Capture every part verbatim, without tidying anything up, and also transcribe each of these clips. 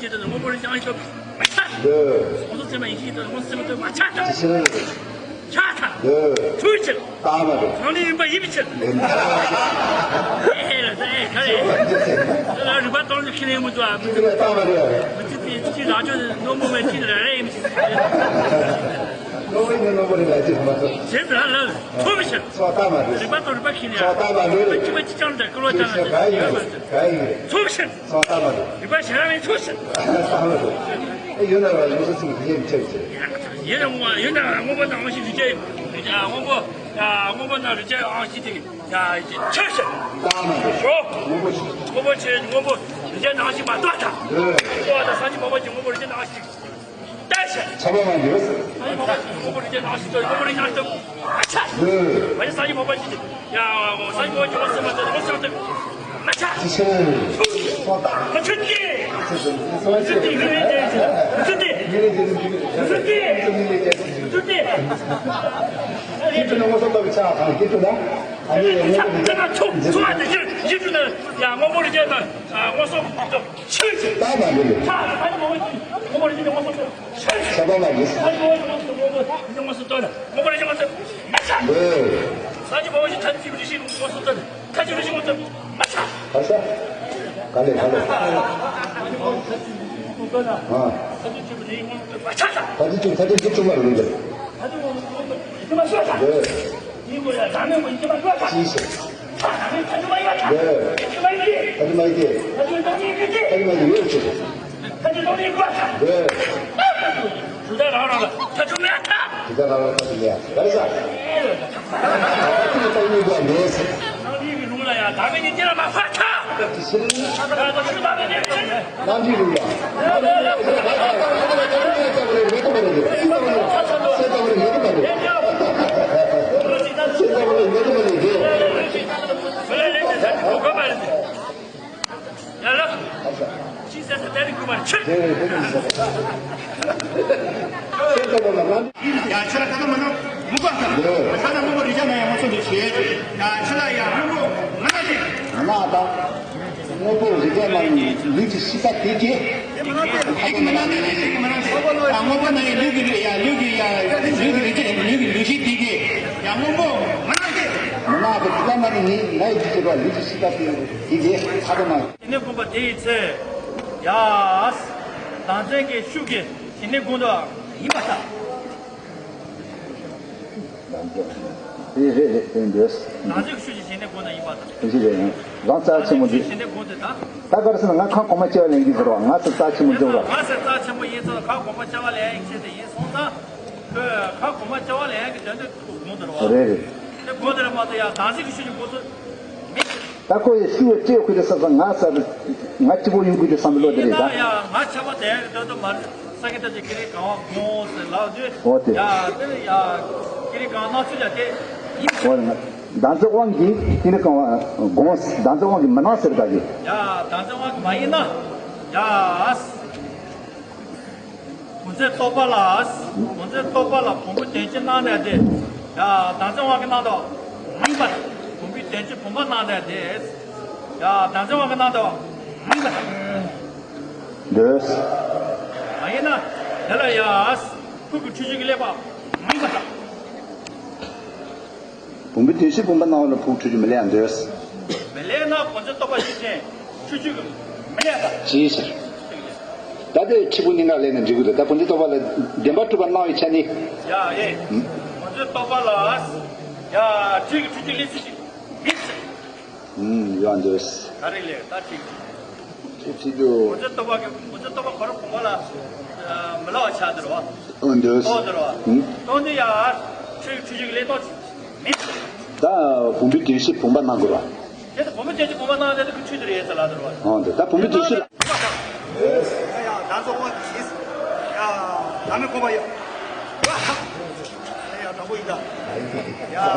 ཡིན་དུས་སྔོན་པོ་རིན་ཆེན་ཡང་ཞིག་ཏུ་མ་ཆག །འདོད། སོ་སོ་ཚད་མ་ཡིན་ཞིག་ཏུ་སྔོན་པོ་ཚད་མ་ཏུ་མ་ཆག་ད། ཅི་ཕྱིར། ཆག་ད། འདོད། ཆོས་ཕྱིར། ལྟ་བ་རེད། གང་ལས་ཡིན་པ་ཡིན་པའི་ཕྱིར། ཡིན་པ། ཨེ་ལ་ད་ཨེ་ག་རེ། ད་ལ་རིག་པ་སྟོང་ལ་ཁས་ལེན་མི་འདུག་ཨ། མི་འདུག་ལྟ་བ་རེད། མི་ཚེ་དེ་ཅི་རང་ཅོ་རྣོ་མོ་མེད་ཅི་ར་རེ་ཡིན་ཅི། རྣོ་མོ་ཡིན་ན་རྣོ་མོ་རེད་ལ་ཅི་མ་གཏོགས། ཞེས་ལ་ལ་ཚོགས་མི་ཕྱིར། ཚོགས་ལྟ་བ་རེད། རིག་པ་དང་རིག་པ་ཁས་ལེན་ཡ། ཚོགས་ལྟ་བ་རེད། རིག་པ་ཅི་མ་ཅི་ཅང་འདྲ་ཀུན་ལ་ཅང་ལ་ཅི་ཡོད་མ་ཟེར། ཚོགས་ལྟ་བ་རེད། ཚོགས་ཕྱིར། ཚོགས་ལྟ་བ་རེད། རིག་པ་གཞན་རང་ཡིན་ཚོགས་ཕྱིར། ལྟ་བ་རེད། ཨེ་ཡོད་ན་ར་ལུགས་སྲོལ་ཚིག་གི་ཡེ་མི་ཆེ་བ་ཆེ། ཡིན་ན་ངོ་ཡིན་ན་སྔོན་པོ་ནང་ཞིག་རིག་བྱེད་རིག་བྱེད་སྔོན་པོ་ཡ་སྔོན་པོ་ནང་རིག་བྱེད་ཨང་ཞིག་དེ་ཡ་ཡི་ཆོས་ཤིག །ལྟ་བ་རེད། ཤོ། སྔོན་པོ་ཞིག །སྔོན་པོ་ཆེ་སྔོན་པོ་རིག་བྱེད་ནང་ཞིག་མ་གཏོགས་ད། འདོད། ལྟོས་ད་སངས་རྒྱས་མ་པ་ཀྱི་སྔོན་པོ་རིག་བྱེད་ནང་ཞིག །ལྟ་ཤིག །ཆ་པ་མ་འདོད། སངས་རྒྱས་མ་པ་ཀྱི་སྔོན་པོ་རིག་བྱེད་ནང་ཞིག་ཏུ་སྔོན་པོ་རིག་བྱེད་ནང་ཞིག་ཏུ་མ་ཆག །འདོད། མ་ཡི་སངས་རྒྱས་མ་པ་ཀྱི། ཡ། སངས་རྒྱས་ཀྱི་ངོ་སྲིད་མ་ཐོན་ངོ་སྲིད་མ་ཐོན། མ་ཆག །ཅི་ཕྱིར། ཚོགས་དང་། མ་ཆག་ཅི། ཚོགས་དང་། མ་ཆག་ཅི། ངེས་ལེགས་རྒྱལ་ལ་འཇུག །ཚོགས་དང་། ངེས་ལེགས་རྒྱལ་ལ་འཇུག །ཚོགས་དང་། ངེས་ལེགས་རྒྱལ་ལ་འཇུག །ཚོགས་དང་། ཡིད་དུ་ན་ངོ་སྲིད་ལྟ་བུ་ཆགས་དང་ཡིད་དུ་ན། ཨ་ནི་ཡང་ངོ་བོ་ཚོགས་དང་ཚོགས་དང་ཡིད་དུ་ན། ཡ་ངོ་བོ་རིག་བྱེད་དང་ངོ་སྲིད་ལྟ་བུ་ཆགས། ད་མ་འདོད། ཆགས་ད་ངོ་བོ་ངོ་བོ་རིག་བྱེད་ངོ་སྲིད་ལྟ་བུ་ཆགས། ཆགས་པ་མ་འདོད། ད་ངོ་བོ་ངོ་སྲིད་ལྟ་བུ་ཆགས། ངོ་བོ་རིག་བྱེད་ངོ་སྲིད་ལྟ་བུ་མ་ཆགས། འདོད། སངས་རྒྱས་མ་པ་ཀྱི་ཐ་ཚིག་རིག་བྱེད་ངོ་སྲིད་ལྟ་བུ། ཐ་ཚིག་རིག་བྱེད་ངོ་སྲིད་ལྟ་བུ་མ་ཆགས། ཧ་ཤ། ག་ལེ་ག་ལེ། ཨ། ཐ་ཚིག་ཐ་ཚིག་བཅུ་མ་རེད་འདུག །ཅི་ཞིག །འདོད། ཐ་ཚིག་མ་ཡིན་ཏེ། ཐ་ཚིག་མ་ཡིན་ཏེ། ཐ་ཚིག་མ་ཡིན་ཏེ། ཐ་ཚིག་མ་ཡིན་ཏེ། ཐ་ཚིག་མ་ཡིན་ཏེ། ཐ་ཚིག་མ་ཡིན་ཏེ། ཐ་ཚིག་མ་ཡིན་ཏེ། ཐ་ཚིག་མ་ཡིན་ཏེ། ཐ་ཚིག་མ་ཡིན་ཏེ། ཇི་ལྟར་རང་རང་ལ་ཐ་ཚིག་མེད་ཐ། ཇི་ལྟར་རང་རང་ལ་ཐ་ཚིག་མེད་ཐ། ག་རེ་ཟེར། ཐ་ཚིག་མེད་པ་མེད་ཟེར། རང་རིག་གི་ལུགས་ལ་ཡང་བདག་མེད་ཀྱི་རྐྱེན་ལ་མ་ཕར་ཐ། ཇི་ལྟར་རང་རང་ལ་ཐ་ཚིག་མེད་ཐ། རང་རིག་ལུགས་ལ། ཡ་ལགས། ཅི་ཟེར་ཟེར་དེ་རིང་དགོས་པར་ཕྱིར། ཡ་ཁྱེད་ལ་ཁ་ན་མ་ན་མུ་ག་ཁ། ཁ་ན་མུ་ག་རི་ཇ་ན་ཡ་མ་སོ་ལེ་ཤེ། ཡ་ཁྱེད་ལ་ཡ་མུ་ག་མ་ན་ཏེ། མ་ན་ད། དངོས་པོ་རི་ཇ་ན་ཡི་ལུས་ཀྱི་ཤི་ས་དེ་ཀྱེ། ཧེ་ཀི་མ་ན་ཏེ་ཧེ་ཀི་མ་ན་ཏེ། ཡ་དངོས་པོ་ན་ཡི་ལུས་ཀྱི་ཡ་ལུས་ཀྱི་ཡ་ལུས་ཀྱི་རི་ཇ་ལུས་ཀྱི་ལུས་ཤི་དེ་ཀྱེ། ཡ་དངོས་པོ་མ་ན་ཏེ། མ་ན་ད་ཁ་ན་ནི་ང་ཡི་ལུས་ཀྱི་ཤི་ས་དེ་ཀྱེ་ཁ་ན། དེ་ནས་དགོངས་པ་དེ་ཡི་ཚེ། ཡ། བདག་འཛིན་གྱི་ཤུགས་ཀྱིས་ཞི་གནས་ཀུན་ཏུ་ཡིན་པར་ཐལ། རེད་རེད་རེད་རེད་འདོད། བདག་འཛིན་གྱི་ཤུགས་ཀྱིས་ཞི་གནས་ཀུན་ཏུ་ཡིན་པར་ཐལ། དེ་ཞིག་རེད། རང་རྩ་ཆེན་མོ་འདི། ཞི་གནས་ཀུན་ཏུ་དང་། ད་ག་རེ་ཟེར་ན་ང་ཁ་གོང་མ་སྐྱེ་བ་ལེན་གྱི་ཟེར་བ་ང་ཚོ་རྩ་ཆེན་མོ་འཇོག་ར། ང་ཚོ་རྩ་ཆེན་མོ་ཡིན་ཙང་ཁ་གོང་མ་སྐྱེ་བ་ལེན་ཡག་ཆེད་དུ་ཡིན་སོང་ཙང་། ཁོས་ཁ་གོང་མ་སྐྱེ་བ་ལེན་ཡག་གི་དོན་དུ་དགོངས་དེ་རེད་བ། རེད་རེད། དེ་དགོངས་དེ་རེད་མ་གཏོགས་ཡ་བདག་འཛིན་གྱི་ཤུགས་ཀྱིས་དགོངས་ཚུལ་མེད། ད་ཁོ་ཡི་སུ་ཡི་སྤྲད་ཁུལ་དེ་བསམ་སོང་ང་ས་ང་གཅིག་པོ་ཡོང་ཁུལ་དེ་བསམ་བློ་དེ་རེད་ད། ཡིན་ན་ཡང་ང་ཆགས་པ་དེ་ཡང་གི་དོན་དུ་མ་རེད། ས་ཀྱི་ཐབས་ཀྱིས་ཀི་རི་གང་བ་དགོངས་ཟེར་ལབ་དུས། འོ་དེ། ཡ་དེ་ནི་ཡ་ཀི་རི་གང་སྣང་ཚུལ་ལ་དེ་ཡིན། འོ་ན་བདག་འཛིན་དབང་གིས་ཀི་རི་གང་བ་དགོངས་བདག་འཛིན་དབང་གིས་མི་སྣང་ཟེར་ད་གི། ཡ་བདག་འཛིན་དབང་གིས་མ་ཡིན་ན། ཡ། བུམ་འཛིན་རྟོག་པ་ལ། བུམ་འཛིན་རྟོག་པ་ལ་བུམ་པའི་དོན་སྤྱི་སྣང་ནས་ཏེ། ཡ་བདག་འཛིན་དབང་གིས་སྣང་དོ། མ་ཡིན་པར། བུམ་པའི་དོན་སྤྱི་བུམ་པ་སྣང་ནས་ཏེ། ཡ་བདག་འཛིན་དབང་གིས་སྣང་དོ། མ་ཡིན་པར། འདོད། མ་ཡིན་ན། དེ་ལ་ཡ། ཕུགས་ཀྱི་འཁྲུལ་ཆོས་ཀྱི་ལེགས་པ། མ་ཡིན་པར། བུམ་པའི་དོན་སྤྱི་བུམ་པ་སྣང་བ་ལ་ཕུགས་འཁྲུལ་ཆོས་མི་ལེགས་འདོད། མི་ལེགས་ན་བུམ་འཛིན་རྟོག་པ་ཤེས་ཅན་འཁྲུལ་ཆོས་ཀྱི་མི་ལེགས་པ། ཅིའི་ཕྱིར། ད་དེ་ཕྱི་པོ་གཉིས་ཀ་ལེན་ན་འགྲིག་གི་རེད་ད་བུམ་འཛིན་རྟོག་པ་ལ་བདེན་པར་གྲུབ་པ་སྣང་བའི་ཆ་ནི། ཡ་ཨེ། བུམ་འཛིན་རྟོག་པ་ལ། ཡ་འཁྲུལ་གྱི་འཁྲུལ་ཆོས་ལེགས་ཤེས་ཤིག་མེད་ཟེར། ཡོད་འདོད། ག་རེ་ལས་ད་ཅིག་ཅིག་ཅིག་དུ། བུམ་འཛིན་རྟོག་པ་གི་བུམ་འཛིན་རྟོག་པ་ཁོ་རང་བུམ་པ་ལ་མི་སླ་བ་ཆགས་འདུག་རོ། འདོད། ཨོ་འདུག་རོ། སྟོང་འདི་ཡ་ཆོས་ཆོས་ཀྱི་ལས་སྟོང་མིན། ད་བུམ་པའི་དོན་སྤྱི་བུམ་པ་སྣང་དགོས་ར། དེ་ལྟ་བུམ་པའི་དོན་སྤྱི་བུམ་པ་སྣང་དེ་ལྟ་ཁོ་ཆོས་དེ་རེད་ཟེར་ལ་འདུག་རོ། ཨོ་འདུག་ད་བུམ་པའི་དོན་སྤྱི་ལ། ཡ་ཡ་བདག་འཛིན་དབང་གིས། ཡ་བདག་མེད་ཁོ་པ་ཡ། ཡ་ཡ་དང་པོ་ཡིན་ད། ཡ་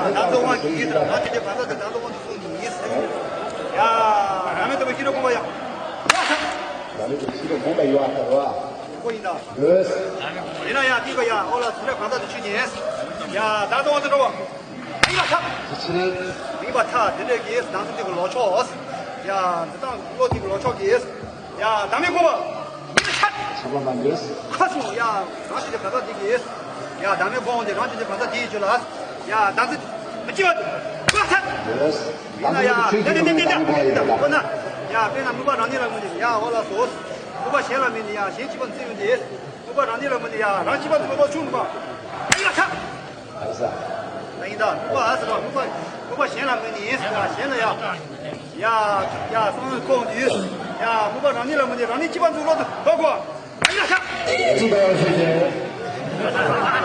བདག་འཛིན་དབང་གིས་ཟེར་ང་དེ་དེ་བར་ད་དེ་བདག་འཛིན་དབང་གིས་གསུངས་ནི་ཡིན། ཡ་བདག་མེད་དང་པོ་ཤེས་རབ་སྒོམ་པ་ཡ། ཡ་བདག་མེད་དང་ཤེས་རབ་སྒོམ་པ་ཡོད་ཨ་ད་རོ། ཁོ་ཡིན་ད། ཡིན་ན་ཡ་དེ་ག་ཡ་ཨོ་ལ་ཟུར་ར་གང་ད་དུ་ཆུ་ཉེས། ཡ་བདག་འཛིན་དབང་དུ་འགྲོ་བ། ཡིན་པ་ཐག་ཡིན་པ་ཐག་དེ་འདྲས་ཀྱིས་བདག་འཛིན་དེ་གི་ལོག་ཕྱོགས། ཡ་འཛིན་སྟངས་བློ་དེ་གི་ལོག་ཕྱོགས་ཀྱིས། ཡ་བདག་མེད་སྒོམ་པ། མི་ལ་ ཁ་སོང་ཡ། རང་ཅི་དེ་ག་ས་དེ་གི། ཡ་ད་མེ་བོང་དེ་རང་ཅི་དེ་ག་ས་དེ་ཡི་ཅུ་ལ། ཡ་ད་ཚི་མི་ཅི་བ། ཁ་ས། ཡིན་ན་ཡ་དེ་དེ་དེ་དེ་དེ་དེ་ཁོ་ན། ཡ་དཔེར་ན་མུ་པ་རང་ཉིད་ལ་མུ་དེ་ཡ་འོ་ལ་སོ། མུ་པ་གཞན་ལ་མེད་ནི་ཡ་གཞན་གཅིག་པ་ཚི་ཡོང་དེ། མུ་པ་རང་ཉིད་ལ་མུ་དེ་ཡ་རང་གཅིག་པ་ཚི་མུ་པ་ཆུང་མ། ཡ་ཁ། ཨ་ས། ད་ཡིན་ད་མུ་པ་ཨ་ས་པ་མུ་པ་མུ་པ་གཞན་ལ་མུ་ནི་ཡིན་ས་གཞན་ལ་ཡ། ཡ། ཡ་སང་ཁོང་དུ་ཡོད། ཡ་མུ་པ་རང་ཉིད་ལ་མུ་ནི་རང་ཉིད་གཅིག་པ་ཚི་ལོ་དུ་དོ་གོ། ཡ་ཁ། ཅི་ད་ཡོད་ཤེས་ཀྱི།